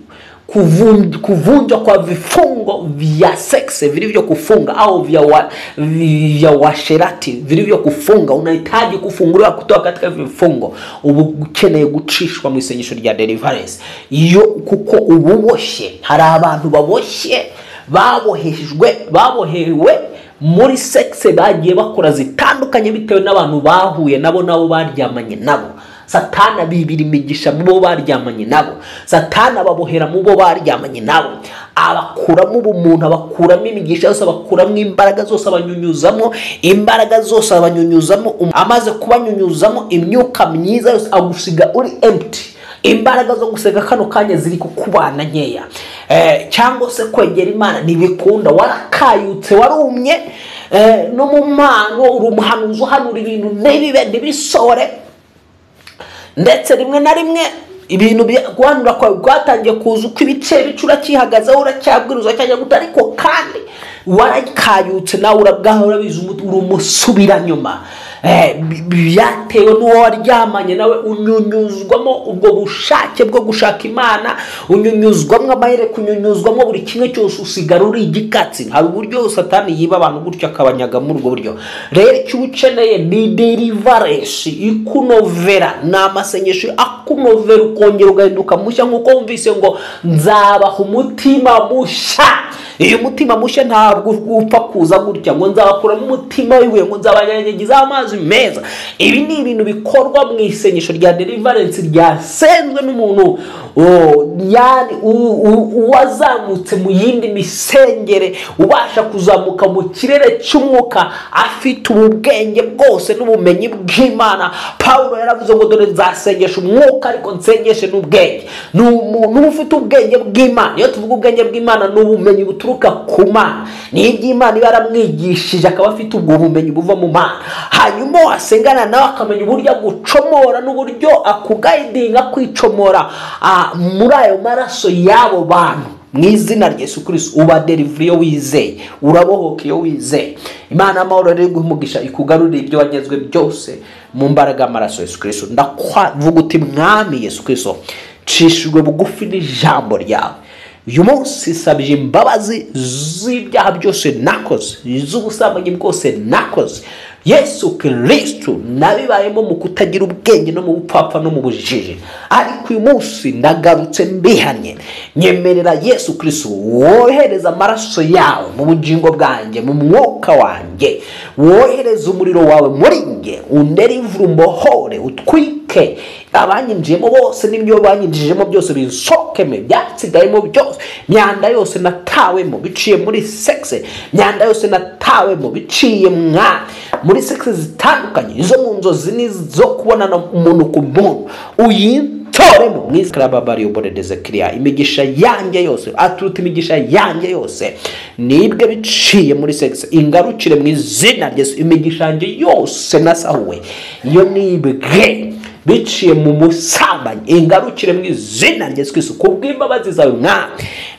A: kuvunjwa kwa vifungo vya sexe vilivyokufunga au vya uasherati vilivyokufunga. Unahitaji kufunguliwa kutoka katika vifungo. Ubu ukeneye gucishwa mu isengesho rya deliverance iyo, kuko ububoshye. Hari abantu baboshye, babohejwe, babohewe muri sexe bagiye bakora zitandukanye bitewe n'abantu bahuye nabo, nabo baryamanye nabo. Satana bibira imigisha mu bo baryamanye nabo, Satana babohera mu bo baryamanye nabo, abakuramo ubumuntu, abakuramo imigisha yose, abakuramo imbaraga zose, abanyunyuzamo imbaraga zose, abanyunyuzamo, amaze kubanyunyuzamo imyuka myiza yose, agusiga uri empty. Imbaraga zo guseka kano kanya ziri kukubana nkeya, cyangwa se kwegera Imana ntibikunda, warakayutse, warumye, no mu mpano uri umuhanuzi uhanura ibintu ntibibe, ntibisore, ndetse rimwe na rimwe ibintu guhanura kwawe bwatangiye kuza uko ibice bice uracyihagazeho, uracyabwiriza cyangwa gute, ariko kandi warakayutse nawe urabwaho, urabizi, uri umusubiranyuma. Byatewe n'uwo waryamanye nawe, unyunyuzwamo ubwo bushake bwo gushaka Imana, unyunyuzwamo amahereko, unyunyuzwamo buri kimwe cyose, usigara uri igikatsi. Hari uburyo Satani yiba abantu gutyo akabanyaga muri ubwo buryo. Rero icyo ukeneye ni deliverance ikunovera, ni amasengesho akunovera, ukongera ugahinduka mushya, nk'uko wumvise ngo nzabaha umutima mushya. Iyo mutima mushya ntabwo upfa kuza gutya ngo nzabakuramo umutima w'ibuye, ngo nzabanyanyagiza amazi meza. Ibi ni ibintu bikorwa mu isengesho rya deliverance ryasenzwe n'umuntu, yani uwazamutse mu yindi misengere, ubasha kuzamuka mu kirere cy'umwuka, afite ubwenge bwose n'ubumenyi bw'Imana. Paulo yaravuze ngo dore nzasengesha umwuka ariko nsengeshe n'ubwenge. Ni umuntu ufite ubwenge bw'Imana. Iyo tuvuga ubwenge bw'Imana ni ubumenyi buturuka ku Mana, ni iby'Imana iba yaramwigishije, akaba afite ubwo bumenyi buva mu Mana. Hanyuma wasengana nawe akamenya uburyo agucomora n'uburyo akugayidinga kwicomora muri ayo maraso y'abo bantu. Mu izina rya Yesu Kristo uba delivery iyo wizeye, urabohoka iyo wizeye. Imana amahoro rero iguhe umugisha, ikugarurire ibyo wanyazwe byose mu mbaraga y'amaraso Yesu Kristo. Ndavuga uti Mwami Yesu Kristo, nshishijwe bugufi n'ijambo ryawe. Uyu munsi nsabye imbabazi z'ibyaha byose nakoze, z'ubusambanyi bwose nakoze. Yesu Kristo, nabibayemo mu kutagira ubwenge no mu bupfapfa no mu bujiji, ariko uyu munsi ndagarutse mbihannye. Nyemerera Yesu Kristo, wohereza amaraso yawe mu bugingo bwanjye, mu mwuka wanjye, wohereza umuriro wawe muri nge, underivure, umbohore, utwike abanyinjiyemo bose n'ibyo banyinjijemo byose, binsokeme byasigayemo byose, myanda yose natawemo biciye muri sexe, myanda yose natawemo biciye mwa muri sexe zitandukanye, izo mu nzozi n'izo kubonana umuntu ku muntu, uyintoremo mwizkarababariyoboredezekiriya. Imigisha yanjye yose aturuta imigisha yanjye yose nibwe biciye muri sexe, ingarukire mu izina rya Yesu. Imigisha yanjye yose nasahuwe iyo nibwe biciye mu musambanyi, ingarukire mu izina rya Yesu Kristo. Kubw'imbabazi zawe mwa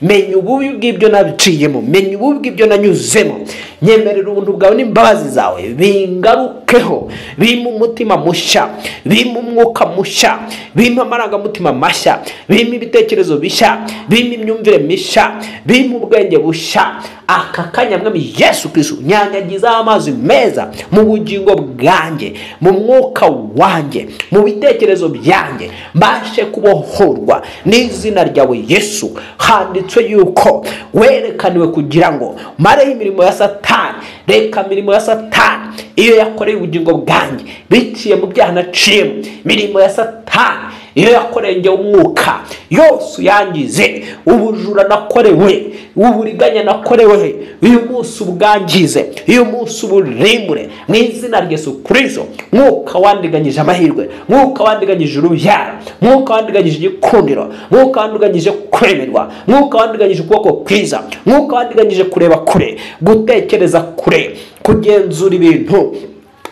A: menya ububi bw'ibyo nabiciyemo, menya ububi bw'ibyo nanyuzemo, nyemerera ubuntu bwawe n'imbabazi zawe bingarukeho, bimpa umutima mushya, bimpa umwuka mushya, bimpa amarangamutima mashya, bimpa ibitekerezo bishya, bimpa imyumvire mishya, bimpa ubwenge bushya. Aka kanya mwami Yesu Kristo, nyanyagiza amazi meza mu bugingo bwanjye, mu mwuka wanjye, mu bitekerezo byanjye, mbashe kubohorwa n'izina ryawe Yesu. Handitswe yuko werekaniwe kugira ngo mareho imirimo ya Satani. Reka imirimo ya Satani iyo yakoreye ubugingo bwanjye biciye mu byaha naciyemo, imirimo ya Satani iyo yakoreye njye umwuka yose uyangize, ubujura nakorewe, uburiganya nakorewe, uyu munsi ubwangize, uyu munsi uburimbure mu izina rya Yesu Kristo. Mwuka wandiganyije amahirwe, mwuka wandiganyije urubyaro, mwuka wandiganyije igikundiro, mwuka wandiganyije kwemerwa, mwuka wandiganyije ukuboko kwiza, mwuka wandiganyije kureba kure, gutekereza kure, kugenzura ibintu,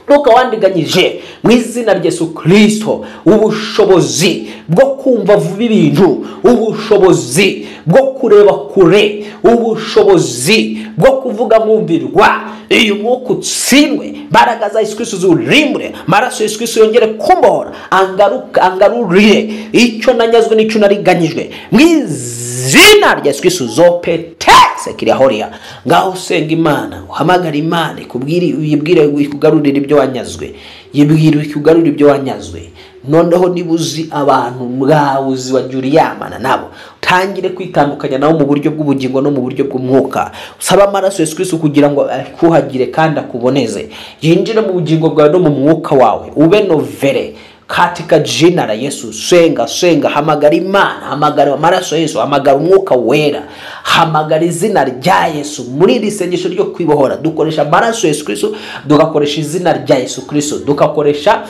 A: mwuka wandiganyije mu izina rya Yesu Kristo ubushobozi bwo kumva vuba ibintu, ubushobozi bwo kureba kure, ubushobozi bwo kuvuga mwumvirwa. Uyu mwuka utsindwe, imbaraga za Yesu Kristo ziwurimbure, amaraso Yesu Kristo yongere kumbohora, angarurire icyo nanyazwe n'icyo nariganyijwe mu izina rya Yesu Kristo. Zopetese kiriya. Ngaho usenga Imana, uhamagara Imana ikubwire, uyibwire ikugarurire ibyo wanyazwe, yibwire ikugarurire ibyo wanyazwe. Noneho niba uzi abantu mwawe wagiye uryamana nabo, utangire kwitandukanya nabo mu buryo bw'ubugingo no mu buryo bw'umwuka. Usaba amaraso Yesu Kristo kugira ngo akuhagire kandi akuboneze, yinjire mu bugingo bwawe no mu mwuka wawe, ube novere katika jina la Yesu. Senga, senga, hamagara Imana, hamagara amaraso Yesu, hamagara umwuka wera, hamagara izina rya Yesu. Muri iri sengesho ryo kwibohora dukoresha amaraso Yesu Kristo, dugakoresha izina rya Yesu Kristo, dugakoresha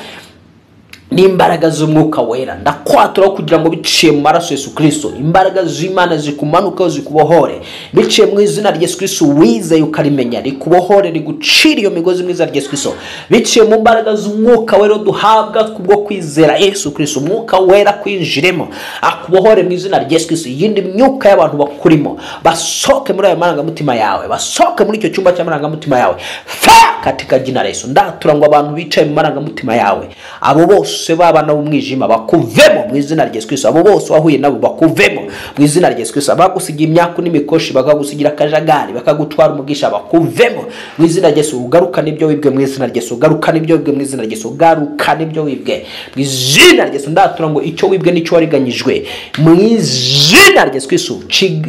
A: n'imbaraga z'umwuka wera. Ndakwatura kugira ngo biciye mu maraso Yesu Kristo imbaraga z'Imana zikumanuka zikubohore, biciye mu izina rya Yesu Kristo wizeye ukarimenya rikubohore, rigucira iyo migozi mu izina rya Yesu Kristo, biciye mu mbaraga z'umwuka wera duhabwa kubwo kwizera Yesu Kristo. Umwuka wera kwinjiremo akubohore mu izina rya Yesu Kristo. Iyindi myuka y'abantu bakurimo basohoke muri ayo marangamutima yawe, basohoke muri icyo cyumba cy'amarangamutima yawe katika jina la Yesu. Ndatura ngo abantu bicaye mu marangamutima yawe, abo bose babana b'umwijima bakuvemo mu izina rya Yesu Kristo. Abo bose wahuye nabo bakuvemo mu izina rya Yesu Kristo. Abagusigira imyaku n'imikoshi, bakagusigira akajagari, bakagutwara umugisha, bakuvemo mu izina rya Yesu. Ugaruka n'ibyo wibwe mu izina rya Yesu, ugaruka n'ibyo wibwe mu izina rya Yesu, ugaruka n'ibyo wibwe mu izina rya Yesu. Ndatura ngo icyo wibwe n'icyo wariganyijwe mu izina rya Yesu Kristo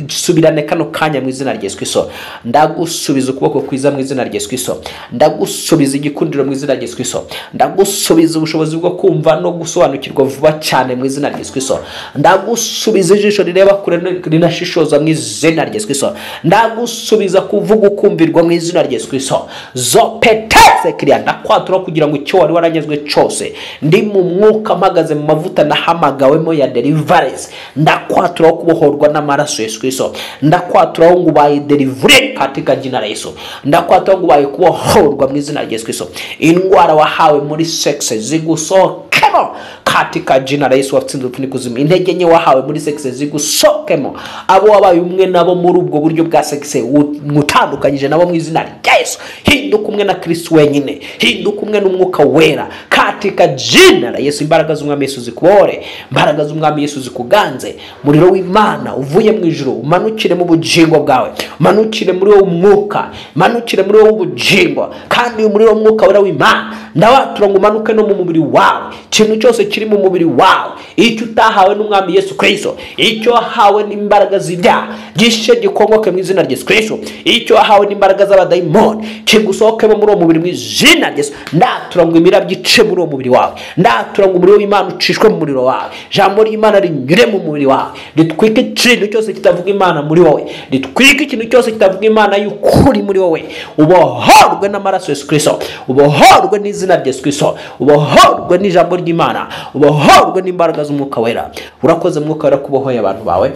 A: kisubirane kano kanya mu izina rya Yesu Kristo. Ndagusubiza ukuboko kwiza mu izina rya Yesu Kristo, ndagusubiza igikundiro mu izina rya Yesu Kristo, ndagusubiza ubushobozi bwo kumva no gusobanukirwa vuba cyane mu izina rya Yesu Kristo, ndagusubiza ijisho rireba kure rinashishoza mu izina rya Yesu Kristo, ndagusubiza kuvuga ukumvirwa mu izina rya Yesu Kristo. Zopetese kiriya, ndakwatura kugira ngo icyo wari waranyazwe cyose, ndi mu mwuka mpagaze mu mavuta nahamagawemo ya deliverance, ndakwatura kubohorwa n'amaraso Yesu Kristo, ndakwatura ngo ubaye delivery katika jina la Yesu, ndakwatura ngo ubaye kubohorwa mu izina rya Yesu Kristo. Indwara wahawe muri sexe zigusohokemo Katika jina la Yesu watsinze urupfu n'ikuzimu, intege nke wahawe muri sexe zigusohokemo. Abo wabaye umwe nabo muri ubwo buryo bwa sexe mutandukanyije nabo mu izina rya Yesu. Hinduka umwe na Kristo wenyine, hinduka umwe n'umwuka wera. Katika jina la Yesu, imbaraga z'umwami Yesu zikubore, imbaraga z'umwami Yesu zikuganze. Umuriro w'Imana uvuye mu ijuru umanukire mu bugingo bwawe, umanukire muri wowe umwuka, umanukire muri wowe ubugingo. Kandi uyu muriro w'umwuka wera w'Imana ndawatura ngo umanuke no mu mubiri wawe. Ikintu cyose kiri mu mubiri wawe, icyo utahawe n'umwami Yesu Kristo, icyo wahawe n'imbaraga z'ibyaha gishe gikongoke mu izina rya Yesu Kristo, icyo wahawe n'imbaraga z'abadayimoni kigusohokemo muri uwo mubiri mu izina rya Yesu. Ndatura ngo imirabyo ice muri uwo mubiri wawe, ndatura ngo umuriro w'Imana ucishwe mu muriro wawe, ijambo ry'Imana rinyure mu mubiri wawe, ritwike ikintu cyose kitavuga Imana muri wowe, ritwike ikintu cyose kitavuga Imana y'ukuri muri wowe. Ubohorwe n'amaraso Yesu Kristo, ubohorwe n'izina rya Yesu Kristo, ubohorwe n'ijambo ry'Imana, ubohorwe n'imbaraga z'umwuka wera. Urakoze mwuka wera kubohoye abantu bawe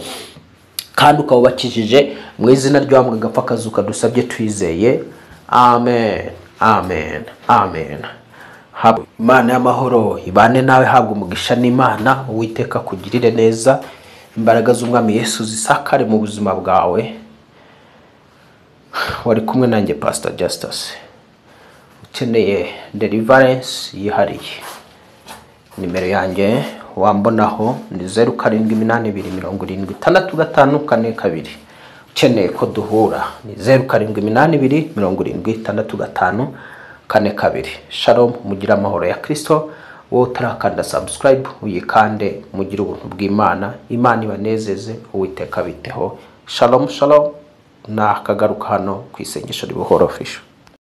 A: kandi ukabubakijije mu izina ry'uwambwe agapfa akazuka dusabye twizeye. Amen, amen, amen. Imana y'amahoro ibane nawe, habwa umugisha n'Imana. Uwiteka akugirire neza, imbaraga z'umwami Yesu zisakare mu buzima bwawe. Wari kumwe nanjye Pastor Justus. Ukeneye deliverance yihariye, nimero yanjye wambonaho ni 0 7 8 2 70 6 5 4 2. Ukeneye ko duhura ni 0 7 8 2 70 6 5 4 2. Shalom, mugire amahoro ya Kristo. Wowe utarakanda subscribe uyikande, mugire ubuntu bw'Imana. Imana ibanezeze, Uwiteka abiteho. Shalom, shalom. Nakagaruka hano ku isengesho ribohora official.